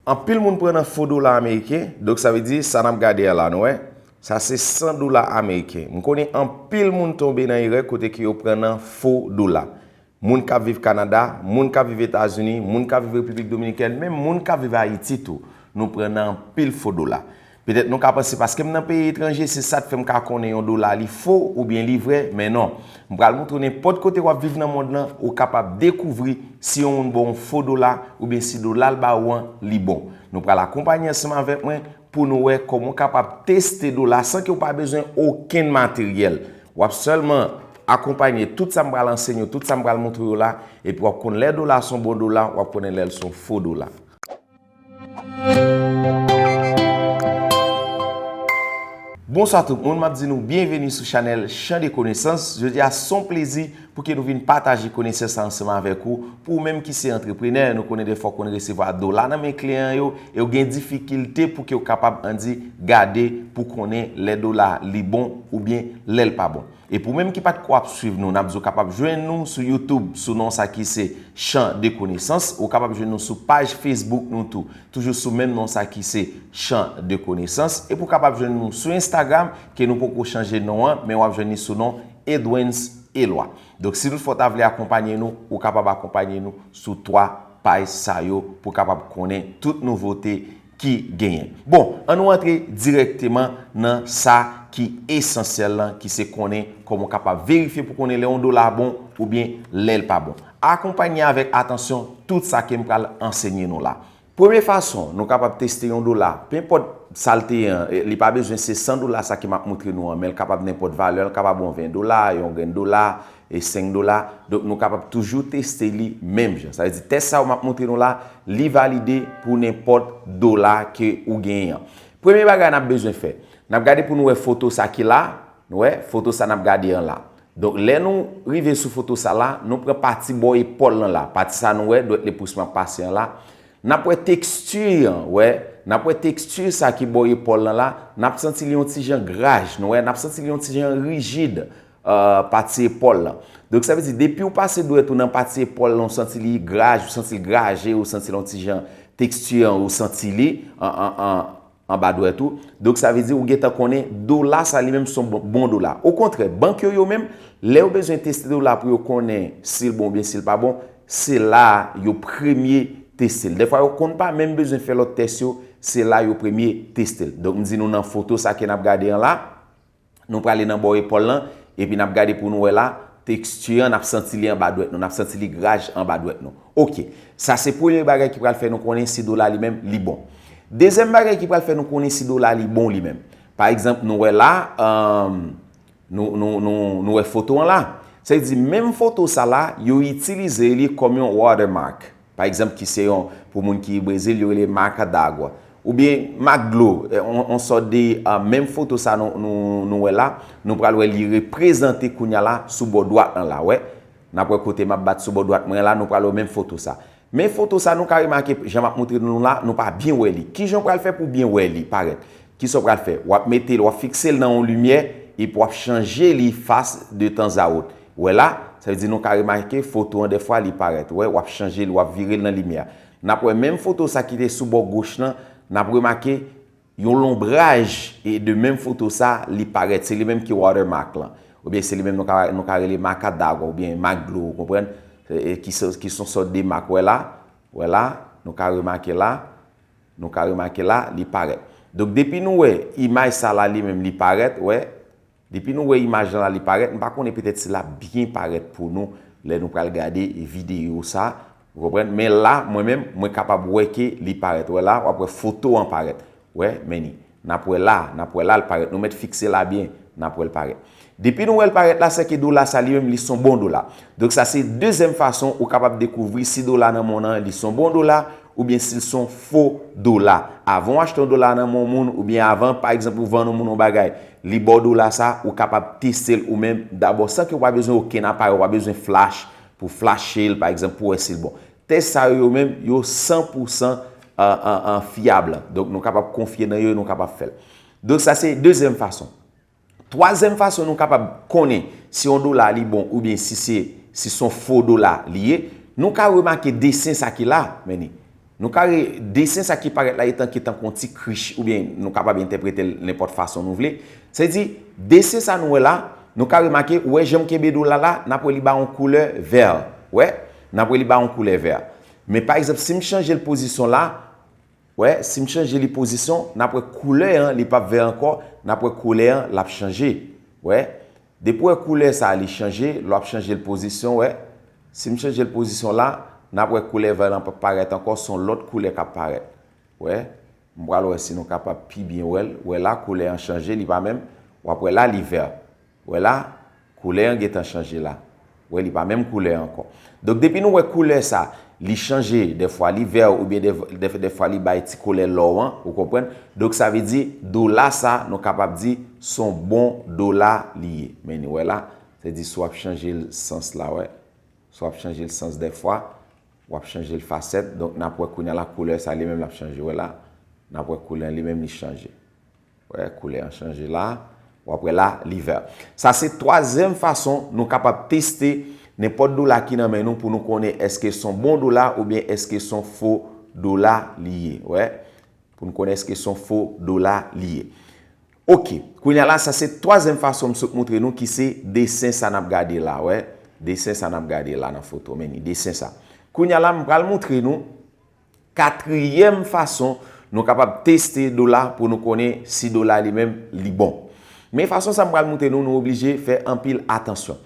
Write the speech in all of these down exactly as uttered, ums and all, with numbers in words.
Anpil moun pran nan fo dola ameriken, donk sa vle di sa n ap gade a la, nou wè. Sa se san dola ameriken. M konnen anpil moun tonbe nan erè kote ke yo pran nan fo dola. Moun k ap viv Kanada, moun k ap viv Etazini, moun k ap viv Repiblik Dominikèn, menm moun k ap viv Ayiti tou, nou pran nan anpil fo dola. Petèt nou ka panse paske m nan peyi etranje, se sa k fè m ka konnen yon dola li fo oubyen li vrè, men non. M pral montre w nenpòt kote w ap viv nan mond lan, ou kapab dekouvri si yon moun ba w yon fo dola oubyen si dola l ba ou an, li bon. Nou pral akonpanye ansanm avèk mwen pou nou wè kòman w kapab teste dola san ke w pa bezwen okenn materyèl. W ap sèlman akonpanye tout sa m pral ansenye w, tout sa m pral montre w la, epi w ap konn lè dola se yon bon dola, w ap konnen lè l se yon fo dola. Bonswa tout moun, m ap di nou byenveni sou chanèl Chan de Konesans. Jodi a se yon plezi pou ke nou vin pataje konesans sa ansanm avèk ou. Pou ou menm ki se antreprenè, nou konnen defwa w konn resevwa dola nan men kliyan yo, e w gen difikilte pou ke w kapab ann di gade pou konnen lè dola li bon oubyen lè l pa bon. E pou menm ki pa t ko ap swiv nou, n ap di w kapab jwenn nou sou YouTube sou non sa ki se Chan de Konesans. Ou kapab jwenn nou sou paj Facebook nou tou, toujou sou menm non sa ki se Chan de Konesans. Epi w kapab jwenn nou sou Instagram, ke nou poko chanje non an, men w ap jwenn li sou non Edwens Eloi. Donk, si toutfwa w ta vle akonpanye nou, ou kapab akonpanye nou sou twa paj sa yo pou w kapab konnen tout nouvote ki genyen. Bon, ann nou antre dirèkteman nan sa ki esansyèl lan, ki se konnen kòman w kapab verifye pou konnen lè yon dola bon oubyen lè l pa bon. Akonpanye avèk atansyon tout sa ke m pral ansenye nou la. Premye fason nou kapab teste yon dola, penpòt sa l te ye an, e, li pa bezwen se san dola sa ke m ap montre nou an, men l kapab nenpòt valè, l kapab yon ven dola, yon grenn dola, e senk dola. Donk, nou kapab toujou teste li menm jan. Sa vle di, tès sa yo m ap montre nou la, li valide pou nenpòt dola ke ou genyen an. Premye bagay n ap bezwen fè, n ap gade pou nou wè foto sa ki la, nou wè, foto sa n ap gade an la. Donk, lè nou rive sou foto sa la, nou pran pati bò epòl lan la. Pati sa nou wè, dwèt lepous mwen ap pase an la. N ap wè teksti an, wè. N ap wè teksti sa ki bò epòl lan la. N ap santi li yon ti jan graj, nou wè. N ap santi li yon ti jan rijid, euh, pati epòl lan. Donk, sa vle di, depi w pase dwèt ou nan pati epòl lan, ou santi li graj, ou santi l graje, ou santi l yon ti jan teksti an, ou santi li an, an, an, anba dwèt ou. Donk, sa vle di ou gentan konnen dola sa li menm se yon bon, bon dola. Okontrè, bank yo, yo menm, lè yo bezwen teste dola pou yo konnen si l bon oubyen si l pa bon, se la yo premye teste l. Dèfwa, yo konn pa menm bezwen fè lòt tès yo, se la yo premye teste l. Donk, m di nou nan foto sa ke n ap gade an la, nou prale nan bò epòl lan, epi n ap gade pou nou wè la, teksti an, n ap santi li anba dwèt nou, n ap santi li graj anba dwèt nou. Oke, sa se premye bagay ki pral fè nou konnen si dola li menm, li bon. Dezyèm bagay ki pral fè nou konnen si dola li bon li menm. Pa egzanp, nou wè la, um, nou, nou, nou, nou wè foto an la. Sa vle di, menm foto sa la, yo itilize li kòm yon watermark. Pa egzanp, ki se yon, pou moun ki Brezil, yo rele marca d'água. Oubyen mak dlo, eh, on, on sòt de, ah, menm foto sa nou, nou, nou wè la, nou pral wè li reprezante kounye a la sou bò dwat lan la, wè. N ap wè kote m ap bat sou bò dwat mwen la, nou pral wè menm foto sa. Men foto sa, nou ka remake, jan m ap montre nou la, nou pa byen wè li. Kijan w pral fè pou byen wè li parèt? Kisa w pral fè? W ap mete l, w ap fikse l nan yon limyè, epi w ap chanje li fas de tanzawot. Wè la, sa vle di nou ka remake foto an dèfwa li parèt. Wè, w ap chanje li, w ap vire l nan limyè a. N ap wè menm foto sa ki te sou bò goch lan, n ap remake yon lonbraj e de menm foto sa li parèt. Se li menm ki watermark lan. Oubyen se li menm nou ka, nou ka rele marca d'água oubyen mak dlo, ou konprann? E, e ki se, ki se yon sòt de mak. Wè la, wè la, nou ka remake la, nou ka remake la, li parèt. Donk, depi nou wè imaj sa la li menm li parèt, wè, depi nou wè imaj lan la li parèt, m pa konnen petèt si l ap byen parèt pou nou lè nou pral gade videyo sa, ou konprann? Men la, mwen menm, mwen kapab wè ke li parèt. Wè la, w ap wè foto an parèt. Wè, men ni. N ap wè la, n ap wè la, l parèt. Nou mèt fikse la byen, n ap wè l parèt. Depi nou wè l parèt la, sèke dola sa li menm, li se yon bon dola. Donk, sa se dezyèm fason ou kapab dekouvri si dola nan mond lan, li se yon bon dola, oubyen si l se yon fo dola. Avan w achte yon dola nan men yon moun, oubyen avan, pa egzanp, ou vann yon moun yon bagay, li ba w dola sa, ou kapab teste l ou menm dabò, san ke w pa bezwen okenn aparèy, w pa bezwen flach pou flache l, pa egzanp, pou wè si l bon. Tès sa yo, yo menm, yo san pou san, an, an, an, fyab. Donk, nou kapab konfye nan yo, nou kapab fè l. Donk, sa se dezyèm fason. Twazyèm fason nou kapab konnen si yon dola li bon oubyen si se, si se yon fo dola li ye, nou ka remake desen sa ki la, men ni. Nou ka re desen sa ki parèt la etan ki tankou yon ti krich, oubyen nou kapab entèprete l nenpòt fason nou vle. Se di, desen sa nou wè la, nou ka remake, ou wè jan m kenbe dola la, n ap wè li ba yon koulè vè. Wè, n ap wè li ba yon koulè vè. Men pa egzanp, si m chanje l pozisyon la, wè, si m chanje li pozisyon, n ap wè koulè an, li p ap vè ankò, n ap wè koulè an, l ap chanje. Wè, depi w wè koulè sa a, li chanje, lè w ap chanje l pozisyon, wè. Si m chanje l pozisyon la, n ap wè koulè vè lan p ap parèt ankò, se yon lòt koulè k ap parèt. Wè, m pral wè si nou kapab pi byen wè l. Wè la, koulè an chanje, li pa menm. W ap wè la, li vè. Wè la, koulè an gentan chanje la. Wè, li pa menm koulè ankò. Donk, depi nou wè koulè sa, li chanje, dèfwa li vè oubyen dè- dè- dèfwa li bay ti koulè lò an, ou konprann? Donk, sa vle di, dola sa, nou kapab di, se yon bon dola li ye. Men ni wè la, se di, si w ap chanje l sans la, wè. Si w ap chanje l sans dèfwa, w ap chanje l fasèt. Donk, n ap wè kounye a la, koulè sa, li menm, l ap chanje, wè la. N ap wè koulè an, li menm, li chanje. Wè, koulè an chanje la. W ap wè la, li vè. Sa se twazyèm fason nou kapab teste nenpòt dola ki nan men nou pou nou konnen èske se yon bon dola oubyen èske se yon fo dola li ye. Wè, pou nou konnen èske se yon fo dola li ye. Oke, kounye a la, sa se twazyèm fason m sot moutre nou ki se desen sa n ap gade la, wè. Desen sa n ap gade la nan foto, men ni desen sa. Kounye a la, m pral moutre nou katriyèm fason nou kapab teste dola pou nou konnen si dola li menm li bon. Men fason sa m pral moutre nou, nou oblije fè anpil atansyon.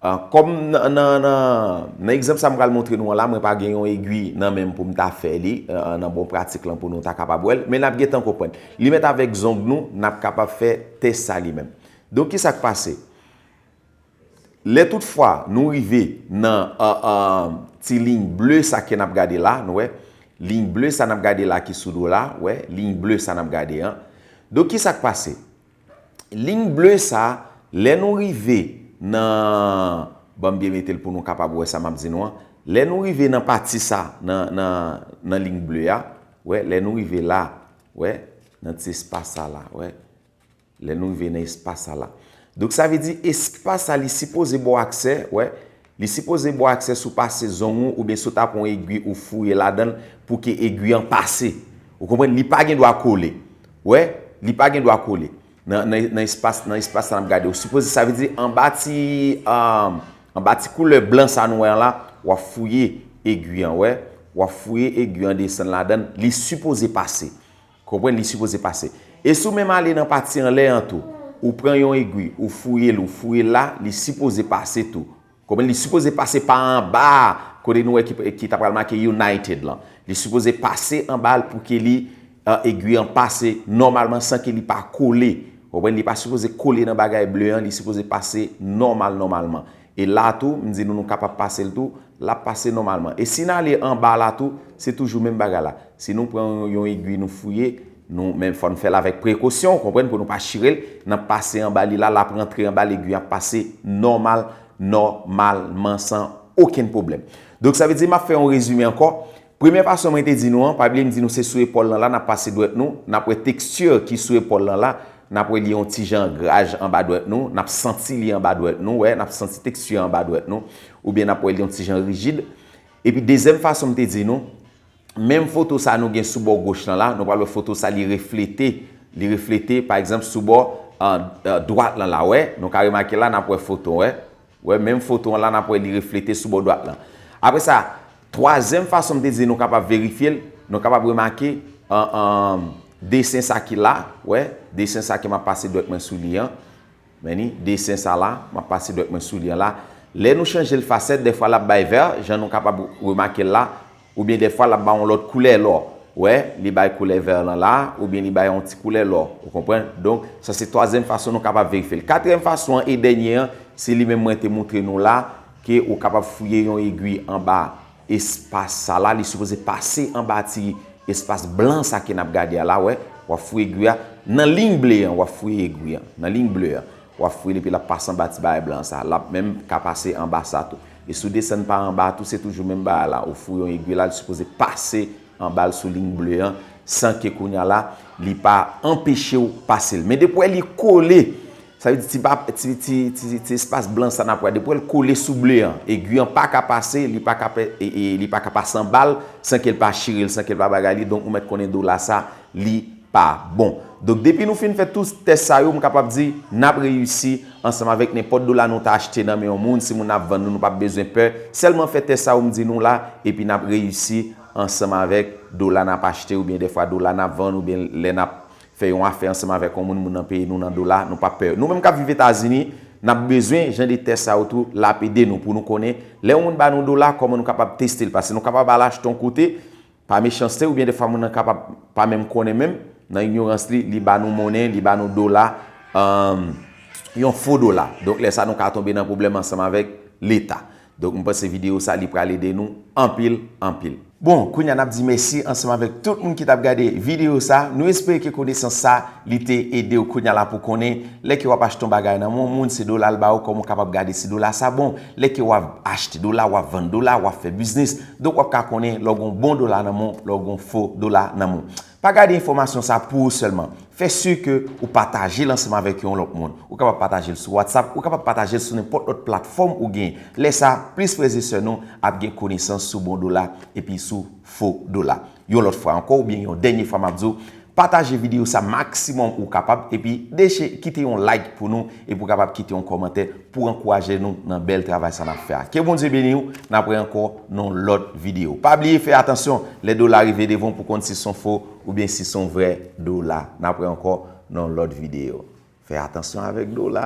Ah, kòm nan, nan, nan, nan egzanp sa m pral moutre nou an la, mwen pa gen yon egwi nan men m pou m ta fè li, ah, nan bon pratik lan pou nou ta kapab wè l, men n ap gentan konprann. Li mèt avèk zong nou, n ap kapab fè tès sa li menm. Donk, ki sa k pase? Lè toutfwa nou rive nan ah, ah, ti liy ble sa ke n ap gade la, nou wè, liy ble sa n ap gade la ki sou do la, wè, liy ble sa n ap gade an. Donk, ki sa k pase? Liy ble sa, lè nou rive nan, ban m byen mete l pou nou kapab wè sa m ap di nou an. Lè nou rive nan pati sa, nan, nan, nan liy ble a, wè, lè nou rive la, wè, nan ti espas sa la, wè. Lè nou rive nan espas sa la. Donk, sa vle di espas sa, li sipoze ba w aksè, wè, li sipoze ba w aksè si w pase zong ou oubyen si w ta pran yon egwi ou fouye ladan l pou ke egwi an pase. Ou konprann? Li pa gen dwa kole. Wè, li pa gen dwa kole. Nan, nan, nan espas, nan espas sa n ap gade. Ou sipoze, sa vle di anba ti, ah, anba ti koulè blan sa nou wè an la, w ap fouye egwi an, wè. W ap fouye egwi an desann ladan l, li sipoze pase. Konprann? Li sipoze pase. E si w menm ale nan pati anlè an tou, ou pran yon egwi, ou fouye l, ou fouye l la, li sipoze pase tou. Konprann? Li sipoze pase pa anba a, kote nou wè ki, ki ta pral make United lan. Li sipoze pase anba l pou ke li, ah, egwi an pase nòmalman san ke li pa kole. Konprann? Li pa sipoze kole nan bagay ble an, li sipoze pase nòmal, nòmalman. E la tou, m di nou, nou kapab pase l tou, l ap pase nòmalman. E si n ale anba la tou, se toujou menm bagay la. Si nou pran yon, yon egwi, nou fouye, nou, men fò n fè l avèk prekosyon, w konprann, pou nou pa chire l, n ap pase anba li la, l ap rantre anba l, egwi ap pase nòmal, nòmalman, san okenn pwoblèm. Donk, sa vle di, m ap fè yon rezime ankò. Premye fason mwen te di nou an, pa bliye m di nou se sou epòl lan la, n ap pase dwèt nou, n ap wè teksti ki sou epòl lan la, n ap wè li yon ti jan graj anba dwèt nou, n ap santi li anba dwèt nou, wè, n ap santi teksti anba dwèt nou, oubyen n ap wè li yon ti jan rijid. Epi dezyèm fason m te di nou, menm foto sa nou gen sou bò goch lan la, nou pral wè foto sa li reflete, li reflete, pa egzanp, sou bò, ah, ah, dwat lan la, wè, nou ka remake la, n ap wè foto, wè. Wè, menm foto an la, n ap wè li reflete sou bò dwat lan. Apre sa, twazyèm fason m te di nou kapab verifye l, nou kapab remake, an, an, desen sa ki la, wè, desen sa ke m ap pase dwèt mwen sou li an. Men ni, desen sa la, m ap pase dwèt mwen sou li an la. Lè nou chanje l fasèt, dèfwa l ap bay vè, jan nou kapab remake l la, oubyen dèfwa l ap ba yon lòt koulè lò. Wè, li bay koulè vè lan la, oubyen li bay yon ti koulè lò. Ou konprann? Donk, sa se twazyèm fason nou kapab verifye l. Katriyèm fason an e dènye an, se li menm mwen te moutre nou la, ke ou kapab fouye yon egwi anba espas sa la, li sipoze pase anba ti espas blan sa ke n ap gade a la, wè, w ap fouye egwi a nan liy ble an, w ap fouye egwi an nan liy ble an. W ap fouye l epi l ap pase anba ti bagay blan sa. L ap menm ka pase anba sa tou. E si w desann pa anba tou, se toujou menm bagay la. Ou fouye yon egwi la, li sipoze pase anba l sou liy ble an, san ke kounye a la, li pa anpeche w pase l. Men depi w wè li kole, Sa vle di ti, pa- ti, ti, ti, ti espas blan sa n ap wè, depi w wè l kole sou ble an, egui an pa ka pase, li pa ka, pe- e, e, li pa ka pase anba l san ke l pa chire l, san ke l pa bagay li, donk ou mèt konnen dola sa, li pa bon. Donk depi nou fin fè tout tès sa yo, m kapab di n ap reyisi ansanm avèk nenpòt dola nou ta achte nan men yon moun, si moun ap vann nou, nou p ap bezwen pè, sèlman fè tès sa yo m di nou la, epi n ap reyisi ansanm avèk dola n ap achte, oubyen dèfwa dola n ap vann, oubyen lè n ap fè yon afè ansanm avèk yon moun, moun nan peye nou nan dola, nou p ap pè. Nou menm k ap viv Etazini, n ap bezwen jan de tès sa yo tou, l ap ede nou pou nou konnen lè yon moun ba nou dola, kòman nou kapab teste l. Paske nou kapab al achte yon kote, pa mechanste, oubyen dèfwa moun nan kapab pa menm konnen menm, nan inyorans li, li ba nou monnen, li ba nou dola, um, yon fo dola. Donk lè sa nou ka tonbe nan pwoblèm ansanm avèk Leta. Donk m panse videyo sa li pral ede nou anpil, anpil. Bon, kounye a n ap di mèsi ansanm avèk tout moun ki t ap gade videyo sa. Nou espere ke konesans sa li te ede w kounye a la pou konnen lè ke w ap achte yon bagay nan men yon moun, se dola l ba ou, kòman w kapab gade si dola sa bon. Lè ke w ap achte dola, w ap vann dola, w ap fè biznis. Donk w ap ka konnen lè w gen yon bon dola nan men w, lè w gen yon fo dola nan men w. Pa gade enfòmasyon sa pou ou sèlman. Fè si ke ou pataje l ansanm avèk yon lòt moun. Ou kapab pataje l sou WhatsApp, ou kapab pataje l sou nenpòt lòt platfòm ou gen. Lè sa, plis frè e sè nou ap gen konesans sou bon dola epi sou fo dola. Yon lòt fwa ankò, oubyen yon dènye fwa m ap di w, pataje videyo sa maksimòm ou kapab, epi deche kite yon like pou nou, epi ou kapab kite yon kòmantè pou ankouraje nou nan bèl travay sa n ap fè a. Ke Bondye beni w, n ap wè ankò nan yon lòt videyo. Pa bliye fè atansyon, lè dola rive devan w pou konn si s on fo oubyen si s on vrè dola. N ap wè ankò nan yon lòt videyo. Fè atansyon avèk dola.